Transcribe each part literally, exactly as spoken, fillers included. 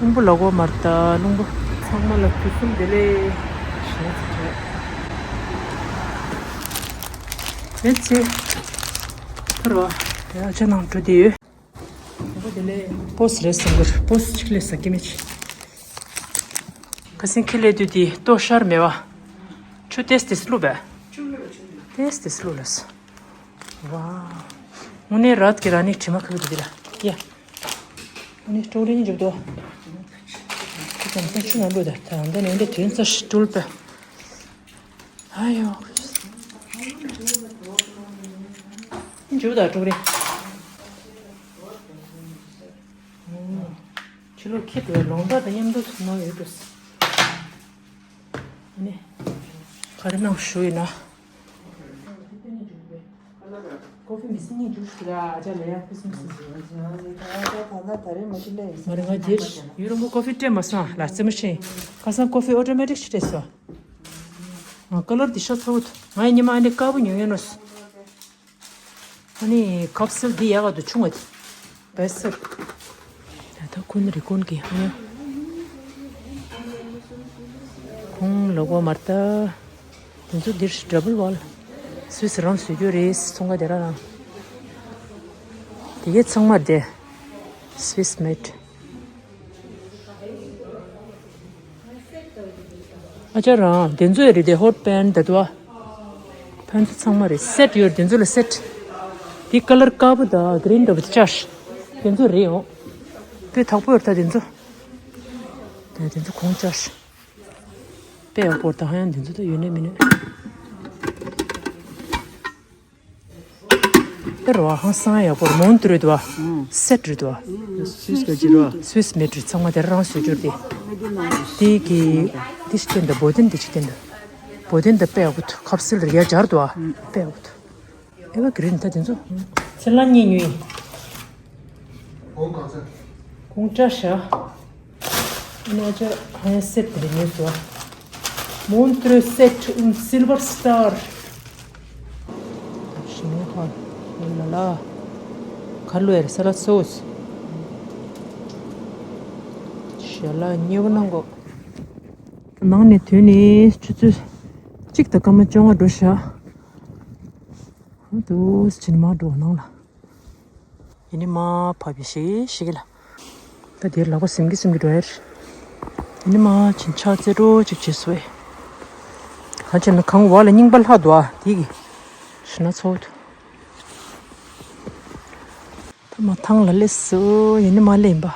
རླུང་བུ་ལ་གོ་མར་ད་རླུང་བུ། ཚང་མ་ལ་དུས་གསུམ་བདེ་ལེགས། ཞེས་ཚེ་ཁྲ། མེད་ཚེ། ཐར་བ། ཡ་ཅ་ནང་འགྲོ་དེ་ཡོད། རླུང་བུ་བདེ་ལེགས། པོས་རེད་སེམས་གུར་པོས་ཅིག་ལས་ས་ཀི་མེད། ཁ་སེང་ཁི་ལས་དུས་དེ་ལྟོ་ཤར་མེད་བ། ཆུ་ཏེས་ཏེས་བླུགས་པས། ཏེས་ཏེས་བླུགས་ལ་སོ། ཝའོ། དངོས་གནས་ར་ཏི་ཀི་ར་ནི་དྲི་མ་ཁ་གི་འདུག་འདི་ལ། ཡ། དངོས་གནས་ཀྲོག་རིན་འཇུག་དོ། ཁྱེད་ཀྱང་ཚ་ཆུ་ནང་འགྲོ་ད། ད་འདི་ནས་འདི་དོན་རྩ་ཞིག་སྤྲུལ་པ། ཨ་ཡོ། འཇུག་ད་ཀྲོག་རིན། ཕྱི་ལོགས་ཁྱེད་དུ་ལོང་ད་དང་མཉམ་དུ་ཚུགས་ན་ཡོད་དུ། ནི། ག་རེ་གནང་ཞུ་ཡིན་ན། ཀོ་ཧྥི་མི་སྲིད་ཉིད་འཇུག་ཞུ་ལ་ཨ་ཅག་ལ་ཡ་ཁུ་སིམ་སིམ། ང་རེ་ང་འདིར་ཡུ་རོ་མོ་ཀོ་ཧྥི་སྤྲད་མ་སོང་ལ་རྩེ་མོ་ཤིང་ཁ་སང་ཀོ་ཧྥི་ཨོ་ཏོ་མེ་ཊིག་ཞིག་སྤྲད་སོང་། ང་ཀ་ལར་འདི་ཤ་ཚ་བོ་ཐུ་ང་ཡི་ཉི་མ་ཨ་ནི་དཀར་པོ་ཉོ་ཉོ་ནོ། ཨ་ནི་ཁབ་སིལ་འདི་ཡག་ག་དུ་ཆུང་བ་དེ། བེ་སིལ། ད་ད་ཁོ་ནི་རི་ཀོན་གི་ཧ། ཁོང་ལོ་གོ་མར་ད། དེ་ཚོ་འདིར་ཌ་བལ་ཝལ། སུད་སི་རང་བཟོས་རྒྱུ་རེད་ཚོང་ཁང་དེ་ར་རང་། དེ་གའི་ཚང་མར་དེ། སུད་སི་མེད། ཨ་ཅག་རང་དེ་ཚོ་ཡོད་རེད་དེ་ཧོཊ་པན་ད་དུ་བ། ཕན་ཚུན་ཚང་མ་རེད་སེ་ཊི་ཡོད་རེད་དེ་ཚོ་ལ་སེ་ཊི། དེ་ཀ་ལར་དཀར་པོ་དང་གི་རིན་འདྲ་པོ་དེ་ཅར། དེ་ཚོ་རེད་འོང་། དཔེ་དག་པོ་ཡོད་ད་དེ་ཚོ། དེ་དེ་ཚོ་གོང་ཅར། དཔེ་ཡག་པོ་ད་ཧ་ཡང་དེ་ཚོ་ད་ཡོད་ནས་མི་ནས། དེ་རུ་བ་ཧང་སང་ཡག་པོ་རེད་མོན་དུ་རེད་དོ། སེ་ཊི་རེད་དོ། སུད་སི་ག་ཅི་རོ། སུད་སི་མེད་རེད་ཚང་མ་དེ་རང་བཟོས་རྒྱུར་དེ། དེ་གི་དེ་ཞིག་སྟོན་ད་བོ་དན་དེ་ཞིག་སྟོན་ད། བོ་དན་ད་དཔེ་ཡག་པོ་འདུག་ཁབ་སིལ་རེད་ཡ་སྦྱར་དོ། དཔེ་ཡག་པོ་འདུག་ཨེ་བ་གི་རིན་ད་དེ་ཚོ། ཚེ་ལ་གཉིས་ཉོས། གོང་གང་ཚེ། གོང་ཅ་ཤ། ཨ་ནི་ཨ་ཅག་ཧ་ཡང་སེ་ཊི་དེ་རེད་ཉོས་སོ། Montre set un silver star. ཞིང་ཧ་ལ་ལ། ཁ་ལོ་ཡར་ས་ལ་སོས། ཞལ་ལག་མཉེས་པོ་གནང་གོ། ནང་ནས་ཐོན་ནས་ཆུ་ཚོད་གཅིག་དང་སྐར་མ་བཅོ་ལྔ་འགྲོ་ཤག་ཧ་དུ་ཕྱིན་མ་འགྲོ་ནང་ལ། ཡིན་ནི་མ་ཕབ་པའི་ཞིག་ཞིག་ལ། ད་དེར་ལག་པ་སིམ་གི་སིམ་གི་འགྲོ་ཡར། ཡིན་ནི་མ་ཕྱིན་ཕྱག་རྩེ་འགྲོ་ཅིག་བྱེད་སོ་ཨེ། གང་བྱས་ན་གང་བ་ལ་རྙིང་པ་ལྷག་འདུག་ཨ་དེ་གི། ཤི་ན་ཚོགས་འདུག་ད་མ་ཐང་ལ་སླེབས་སོ་ཡིན་ནི་མ་སླེབས་ཡིན་པ།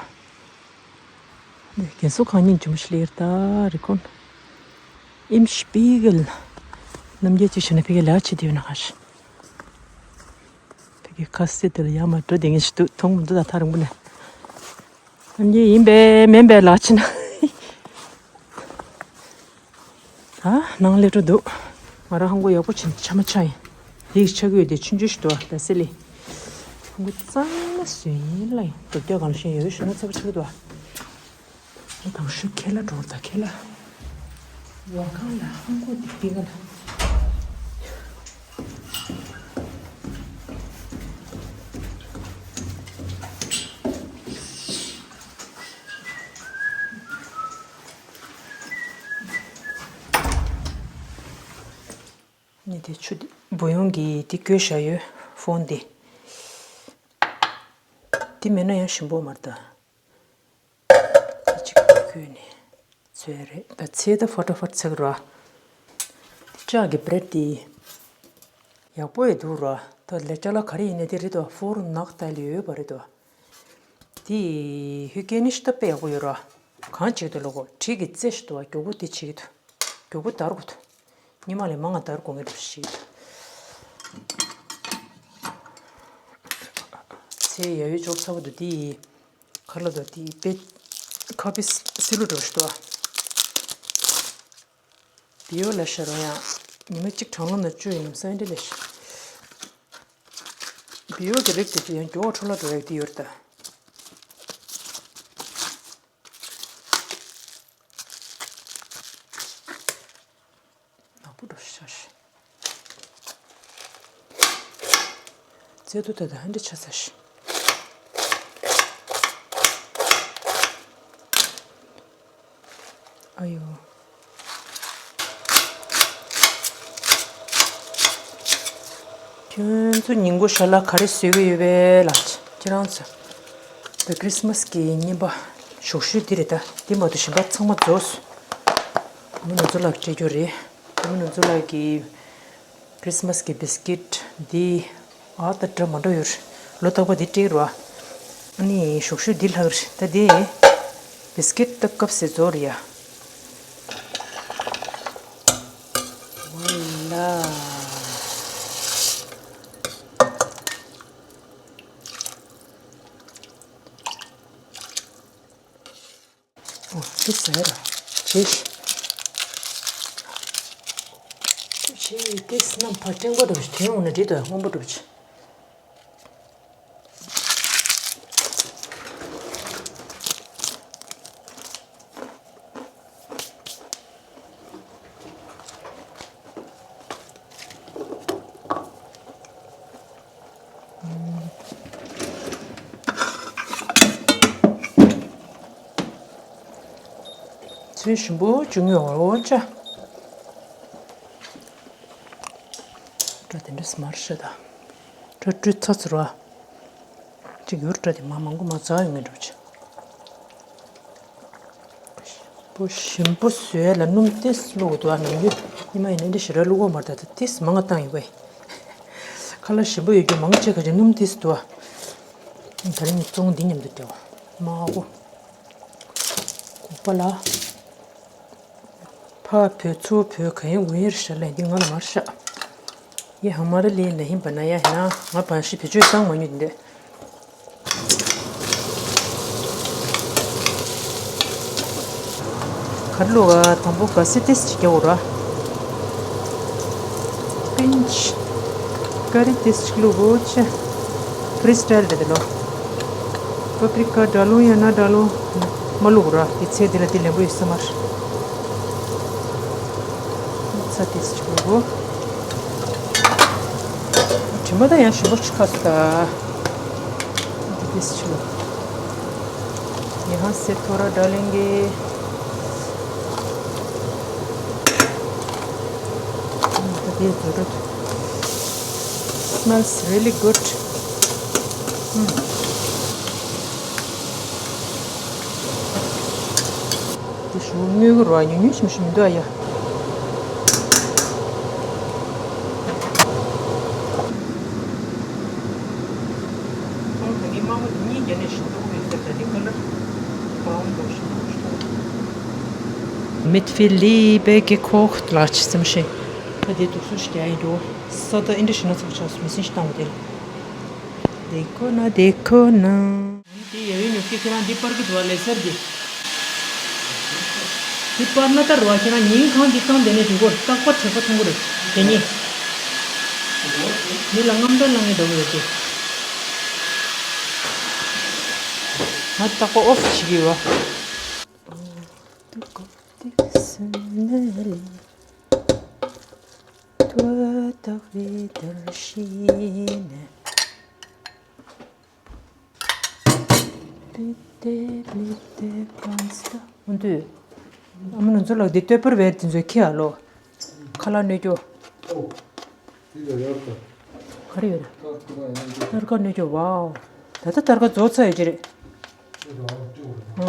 འདི་རྒན་གསོ་ཁང་ཉིན་ཅུང་ཞིག་ལེར་ད་རི་ཀོན། ཨིམ་ཤི་པི་གལ། རྣམ་རྒྱལ་ཅིག་བྱས་ན་ཕི་གེ་ལ་ཆེ་དེ་ཡོད་ན་ཁ་ཤི། ཕི་གེ་ཁ་སི་དེ་ལ་ཡ་མ་འགྲོ་དེ་ངས་ཤི་དུ་མཐོང་མི་འདུག་ད་ཐག་རིང་པོ་ནས། རྣམ་རྒྱལ་ཡིན་པས་མིན་པས་ལ་ཆེ་ན། ཨ། ནང་ལས་འགྲོ་འདུག་ང་རང་ཧང་གོ་ཡག་པོ་ཆེན་ཆ་མ་ཆ་ཡིན། དེ་ཡི་ཆ་གི་ཡོད་དེ་ཆུང་ཆུང་ཞིག་འདུག་ཨ་ད་སེ་ལི། ཧང་གོ་གཙང་མ་བཟོས་ཡིན་ལ་ཡིན་རྡོ་རྒྱག་གང་ཤེས་ཡོད་ཞུ་ན་ཚ་པོ་ཆགས་འདུག་ཨ། ཨ་དང་ཤུ་ཁེ་ལ་འགྲོ་ད་ཁེ་ལ། ཝ་ཁང་ལ་ཧང་གོ་དེ་པི་ག་ལ། ནི་དེ་ཆུ་དེ་བུ་ཡོང་གི་དེ་བསྐོལ་བཞག་ཡོད་ཧྥོན་དེ། དེ་མེད་ན་ཡང་ཞིམ་པོ་མ་རེད་ད། ད་ཅིག་བསྐོལ་ནས་ཚོས་རེད་ད་ཚེ་ད་ཧྥ་ཊ་ཧྥ་ཊ་ཚེག་ར། དེ་ལྕགས་ཀྱི་བྲེད་དེ། ཡག་པོ་ཡི་འདུག་ར། ད་ལས་ཅ་ལག་ག་རེ་ཡིན་ནའི་དེ་རེད་དོ་ཧྥོར་ནག་ཏ་ལི་ཡོད་པ་རེད་དོ། དེ་ཧུ་ཀེ་ནི་ཤི་ད་དཔེ་ཡག་པོ་ཡོད་ར། གང་བྱེད་དུ་ལོ་གོ་གྲི་གི་རྩེ་ཞིག་འདུག་བ་མགྱོགས་པོ་དེ་བྱེད་ཀྱི་འདུག་མགྱོགས་པོ་དར་དགོས་འདུག་ཉི་མ་ལས་མང་ང་དར་དགོས་ངེས་འདུག་ཞིག་ཚེ་ཡ་ཡོད་ཅོག་ཚ་བོ་འདུག་དེ་ག་ལ་འདུག་དེ་དཔེ་ཁ་པི་སི་ལུ་འགྲོ་ཞིག་འདུག་བ། བི་ཡོ་ལ་ཤ་རོ་ཡང་ཉི་མ་གཅིག་གྲང་ལམ་ན་བཅུ་ཡིན་ནམ་སང་འདྲ་ལས་ཤ། བི་ཡོ་གི་རིགས་དེ་ཚོ་ཡང་མགྱོགས་འཕྲོ་བརླག་འགྲོ་ཡག་དེ་ཡོད་རེད་ད། ནག་པོ་འགྲོ་ཤ་ཤ། རྩེ་ཏོ་ད་ད་ཧ་འདྲ་ཆ་ཚ་ཤ། ཨ་ཡོ། ཁྱོད་ཚོ་ཉིན་གུང་ཞོགས་ལ་ག་རེ་བཟོས་ཀྱི་ཡོད་པས་ལགས། ཁྱེད་རང་ཚོ། ད་ཁྲིས་མས་གི་བརྙན་པ་ཞུགས་ཞུགས་འདི་རེད་ད། འདི་མ་གཏོགས་གཞན་པ་ཚང་མ་རྫོགས་སོང་། ཨ་མ་ནུ་ཚོ་ལགས་སྤྲད་རྒྱུ་རེད། ཨ་མ་ནུ་ཚོ་ལགས་ཀྱི་ཁྲིས་མས་གི་བིས་ཀིཊ་འདི། ཨ་ད་འདྲ་མ་འདྲ་ཡོད་རེད། ལོ་རྟག་པ་འདི་སྤྲད་རོགས། ཨ་ནི་ཞུགས་ཞུགས་འདི་ལྷག་རེད་ད། འདི་བིས་ཀིཊ་ད་སྐབས་སུ་རྫོགས་རེད་ཡ། ཝ་ལ། འོ་འདི་ཟ་ཡ་ར། བྱེད་ཤི། བྱེད་ཤི། འདི་སྣམ་ཕ་སྤྲེང་པོ་འདྲ་བོ་ཞིག་དོན་འོང་ན་འགྲིག་འདུག་སྔོན་པོ་འདྲ་བོ་ཅིག་ཚོས་ཞིམ་པོ་བྱུང་ཡོང་བ་འོ་ཅག་སྐྲ་དེ་འདྲ་སྨར་ཤ་ད། སྐྲ་བཀྲུས་ཚར་ཚར་བ། གཅིག་ཡུར་སྐྲ་དེ་མ་མང་པོ་མ་འཛག་ཡོང་ངེས་འགྲོ་ཆེ། པོ་ཞིམ་པོ་བཟོས་ལ་སྣུམ་ཏིས་བླུགས་འདུག་ཨ་ནམ་རྒྱུན་ཉི་མ་ཡིན་ན་འདི་ཞེ་དྲག་བླུགས་པ་མ་རེད་ད། ཏིས་མང་ང་བཏང་ཡོད་པས། ཁ་ལག་ཞིམ་པོ་ཡོད་རྒྱུ་མང་ཆེ་ག་ཅིག་སྣུམ་ཏིས་འདུག་ཨ། ད་རིང་ནི་བཙོང་འདི་མཉམ་དུ་སྤྲད་པ་མ་གོ། གུག་པ་ལ། ཕ་བོད་ཚུ་བོད་ག་ཡན་འུ་ཡེར་ཤ་ལས་འདི་ང་ལ་མར་ཤ། ཡེ་ཧ་མ་ར་ལི་ན་ཧིན་པ་ན་ཡ་ཧི་ན་ང་བན་ཤི་བེ་ཅོས་བཏང་མ་ཉུ་འདི། གར་ལུ་བ་དང་པོ་ག་སི་ཏིས་ཅི་ཀྱ་འོ་ར། པིན་ཆི། ཀ་རི་ཏིས་ཅི་ལུ་གོ་ཆེ། ཕི་རི་སི་ཊལ་རེད་དེ་ལོ། པ་པི་རི་ཀ་འདྲ་ལུང་ཡང་ན་འདྲ་ལུང་མ་བླུགས་ར། དེ་ཚེ་འདི་ལ་དེ་ལེན་པོ་ཡོད་ས་མར། ཚ་དེ་ཅིག་བླུགས། དྲི་མ་ད་ཡང་ཞིམ་པོ་ཅིག་ཁ་སུ་ད། དེ་ཅིག་བླུགས། ཡ་ཧ་སེ་ཐོ་ར་ཌར་ལིང་གི། ད་དེ་བཟོ་འདྲ། Smells really good. ཨུམ། དེ་ཞུ་དངུལ་གི་རོ་ཉུང་ཉུང་ཞིམ་ཞིམ་འདུག་ཨ་ཡ། ཁོང་ད་ནི་དམར་མོ་དེ་གཉིས་བརྒྱབ་ནས་ཞིམ་འདུག་ཡོད་ཟེར། ད་དེ་ཁ་ལ་བའུན་འདུག་ཞིམ་འདུག་ཞིམ་འདུག་མིད་ཕི་ལི་བེ་གེ་ཁོག་ལ་ཆི་ཙམ་ཞིག་ད་དེ་དུག་སུ་ཞིག་རྒྱག་ཡིན་འགྲོ། ས་ད་ཨིན་དྲ་ཤི་ན་ཚོགས་ཆགས་སུ་མི་སྲིན་ཞིག་བཏང་བ་དེ་ལ། དེ་ཁོ་ན་དེ་ཁོ་ན། དེ་ཡ་ཡོད་ཉོ་སྐྱེ་ཁྱེད་རང་འདི་པར་གི་འདུག་བ་ལེ་སར་གི། འདི་པར་ན་ལྟར་བ་ཁྱེད་རང་ཉིན་གང་འདི་བཏང་དེ་ནས་འདུག་གོ། རྟག་པར་དྲེག་པ་མཐོང་གི་རེད་དེ་ནི། མི་ལ་རྔམ་སྟོན་ལང་ངེ་འདུག་གི་རེད་དེ། ང་རྟག་པར་ཨོ་ཕི་བྱེད་ཀྱི་ཡོད་བ། ཐོ་བཏགས་རེ་དར་ཤི་ནས། འདུས། ཨ་མ་ནུ་ཚོ་ལགས་འདི་སྟོད་པར་བས་དེ་ཚོའི་ཁྱི་ཨ་ལོ། ཁ་ལག་གནོད་སྐྱོ། ག་རེ་ཡོད་རེད། སྟར་ཀ་གནོད་སྐྱོ་བའོ། ད་ལྟ་སྟར་ཀ་རྫོགས་ཚར་ཡོད་ཀྱི་རེད།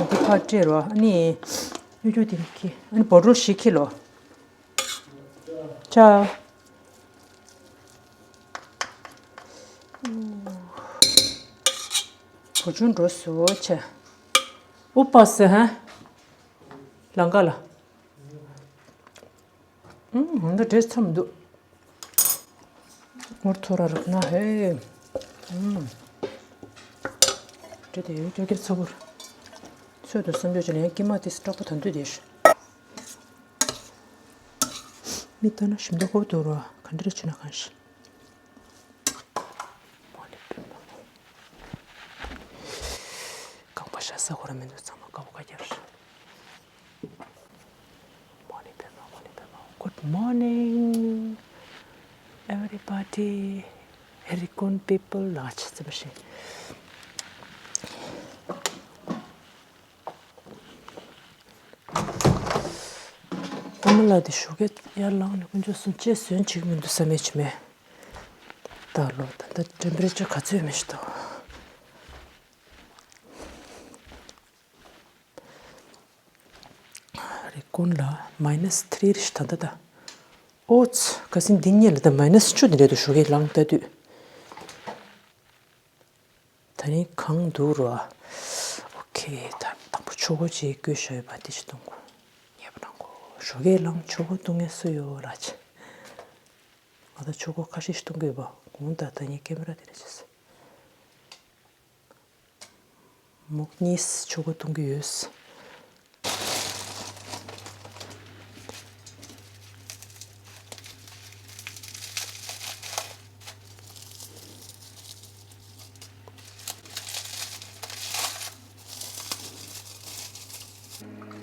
འདི་ཕར་སྤྲད་རོགས་ཨ་ནི། གནོད་སྐྱོ་དེ་ཁྱི་ཨ་ནི་བོ་ཊལ་ཞིག་ཁྱི་ལོ། ཅའོ། བུ་ཆུང་འགྲོ་སོ་ཆེ། ཨུ་པ་སེ་ཧ། ལང་ཀ་ལ། ཨུམ། འདི་འདྲས་ཚམ་འདུག་ངོར་ཐོ་ར་རུག་ན་ཧེ། ཨུམ། འདྲེ་དེ་ཡོད་ཀྱོ་ཀྱོ་ཚ་བུར། ཚོད་དུ་བསམ་བྱོ་ཅི་ལེན་ཀྱི་མ་དེ་སི་སྐྲག་པོ་ད་འདུས་དེ་ཤི། མི་ལྟ་ན་ཞིམ་མདོག་ཁོག་ཏུ་རོ་ག་འདྲ་ཆུ་ན་གང་ཞིག་རྐང་པ་ཤ་ས་ཁོ་ར་མི་འདུག་ཚང་མ་དཀར་པོ་ཁ་རྒྱབ་ཤག Morning, Pema, morning, Pema. Good morning, everybody. Herikon people, large submission. ཨ་མ་ལགས་དེ་ཞོགས་ཀས་ཡར་ལངས་ནས་དཀོན་མཆོག་གསུམ་ཅེས་ཟོན་བྱེད་ཀྱི་མི་འདུག་བསམ་མེད་ཆི་མེད། ད་ལོ་ད་ལྟ་ཊེམ་པེ་རེ་ཅར་ག་ཚོད་ཡོད་མེད་ཤི་ཏོ། རེ་ཀོན་ལ་མའི་ནས་ཐི་རི་རེ་ཤི་ད་ད་ད། ཨོ་ཙི་ཁ་སང་འདི་གཉིས་ལ་ད་མའི་ནས་བཅུ་འདི་རེད་འདུག་ཞོགས་ཀས་ལངས་ལྟ་དུས། ད་ནི་གང་འདུག་རོ། ཨོ་ཁེ། ད་དང་པོ་ཆོ་ག་ཅིག་བསྐོལ་བཞག་ཡོད་པ་དེ་ཅིག་གཏོང་དགོས། ཉེས་པ་གནང་དགོས། ཞོགས་ཀས་ལངས་ཆོ་ག་གཏོང་མཁན་སུ་ཡོད་ར་ཅི། ང་ད་ཆོ་ག་ཁ་ཤས་ཤིག་གཏོང་གི་ཡོད་པ་གོང་ད་ད་ནི་ཀེ་མ་ར་དེ་རེ་ཅི། མོག་གཉིས་ཆོ་ག་གཏོང་གི་ཡོད།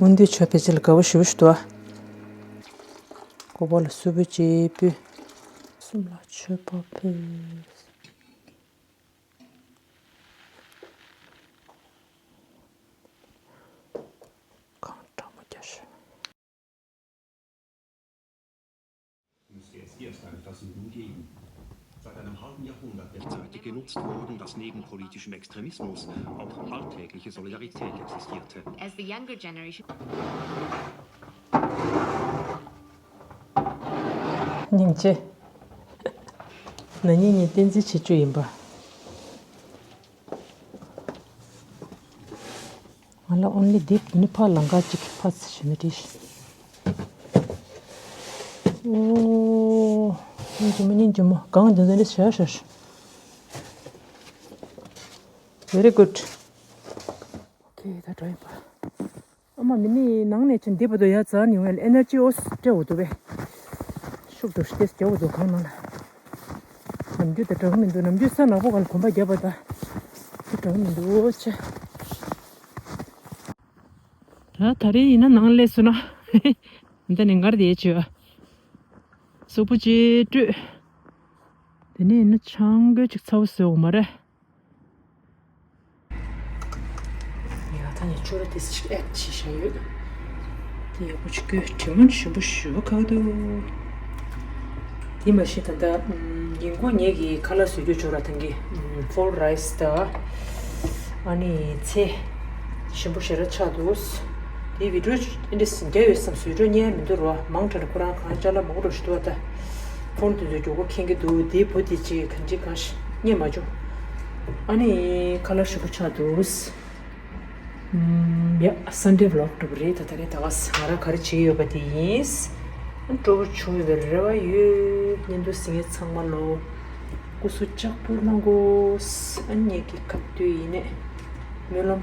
སྔོན་དུས་ཆོས་ཕལ་ཆེར་དགའ་བོ་ཞེ་པོ་ཞིག་འདུག་ཨ། ཀོ་པ་ལ་སུ་བུ་ཅེ་པུ། གསུམ་ལ་མཆོད་པ་ཕུལ། གང་དྲང་མོ་རྒྱ་ཤོད། Müsste es erst eine Fassung geben. Seit einem halben Jahrhundert wird Seite genutzt worden, dass neben politischem Extremismus auch alltägliche Solidarität existierte. As the younger generation. སྙིང་རྗེ། ན་ནིང་ངས་བསྟན་འཛིན་ཆེ་བཅུ་ཡིན་པ། ང་ལ་only dip ནི་ཕ་ལང་ཀ་གཅིག་ཕ་ཚི་ཞེ་ནི་ཏིས། ཨོ། སྙིང་རྗེ་མོ་སྙིང་རྗེ་མོ་གང་འདི་འདི་ནི་ཞེ་ཞེ། Very good. Okay ད་འགྲོ་ཡིན་པ། ཨ་མ་མི་ནི་ནང་ནས་ཅི་འདི་བར་དུ་ཡ་ཙ་ནི་ཡོང་ཡ་ལ་ཨེ་ནར་ཇི་ཨོ་སི་སྤྲད་འོ་འདུག་པས། ཤུགས་འགྲོ་ཤི་ཏེ་རྒྱག་འོ་འདུག་གང་ནང་ལ། ནམ་རྒྱུན་དང་འདྲ་གི་མི་འདུག་ནམ་རྒྱུན་ས་ནག་པོ་གང་ལ་གོམ་པ་བརྒྱབ་པ་ད། དེ་འདྲ་གི་མི་འདུག་ཨོ་ཆེ། ད་ད་རེས་ཡིན་ན་ནང་སླེབས་སོང་ན། འདི་ནས་འགར་དེ་བྱོས། སོག་པོ་ཅེ་སྤྲོད། དེ་ནས་ཡིན་ན་ཆང་གོས་ཅིག་ཚ་བོ་བཟོས་འོང་མ་རེད། ཡ་ད་ངས་ཅོ་ར་དེ་ཅིག་ཨེཌ་བྱས་བཞག་ཡོད། དེ་ཡག་པོ་ཅིག་དགོས་དྲི་མ་ཞིམ་པོ་ཞུ་ཁག་འདུག་དེ་མ་གཞི་ད་ལྟ་ཉིན་གུང་ངེད་ཀྱི་ཁ་ལག་བཟོ་རྒྱུ་ཅོ་ར་ཐང་གི་ཕོལ་རའི་སི་དང་། ཨ་ནི་ཚེ་ཞིམ་པོ་ཞེ་དྲག་ཆགས་འདུག་དེའི་བི་ཌིའོ་ཨེ་འདྲ་ཞིག་རྒྱག་ཡོད་བསམ་བཟོ་སྒྲོ་རྙེད་མི་འདུག་རོ། མང་དྲགས་ཁོ་རང་གང་ཅ་ལག་མང་པོ་འགྲོ་ཞིག་འདུག་བ་ད། ཕོན་དེ་ཚོའི་མགྱོགས་པོ་མཁྱེན་གྱི་འདུག་དེའི་བུ་དེ་ཅིག་གང་ཅི་གང་ཞིག་རྙེད་མ་བྱུང་། ཨ་ནི་ཁ་ལག་ཞིམ་པོ་ཆགས་འདུག་ཡ། སན་ཌེ་བི་ལོག་འགྲོ་བ་རེད། ད་ད་རེས་ད་ག་ང་རང་ག་རེ་བྱེད་ཡོད་པ་དེ་ཡིན། སྤྲོ་པོ་བྱུང་ཡོད་པའི་རེ་བ་ཡོད། བརྙན་ཐུང་གཟིགས་མཁན་ཚང་མ་ལོ། སྐུ་གཟུགས་ལྕགས་པོ་གནང་དགོས། ཨ་ངེད་ཀྱི་ཁ་བཏུད་ཡིན་ནས། སྨོན་ལམ།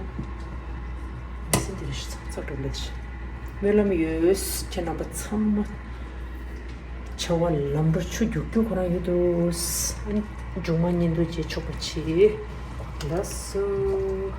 མི་སེམས་དེ་རེ་ཞིག་ཚག་ཚག་འགྲོ་ལེ་ཞིག་སྨོན་ལམ་ཡོད། ཁྱེད་རྣམ་པ་ཚང་མ། བྱ་བ་ལམ་འགྲོ་ཆུ་རྒྱུག་རྒྱུག་ཁོ་རང་ཡོད་དོ། ཨ་ནི་མཇུག་མ་བརྙན་ཐུང་བྱེད་ཆོག་པ་བྱེད། ལགས་སོ།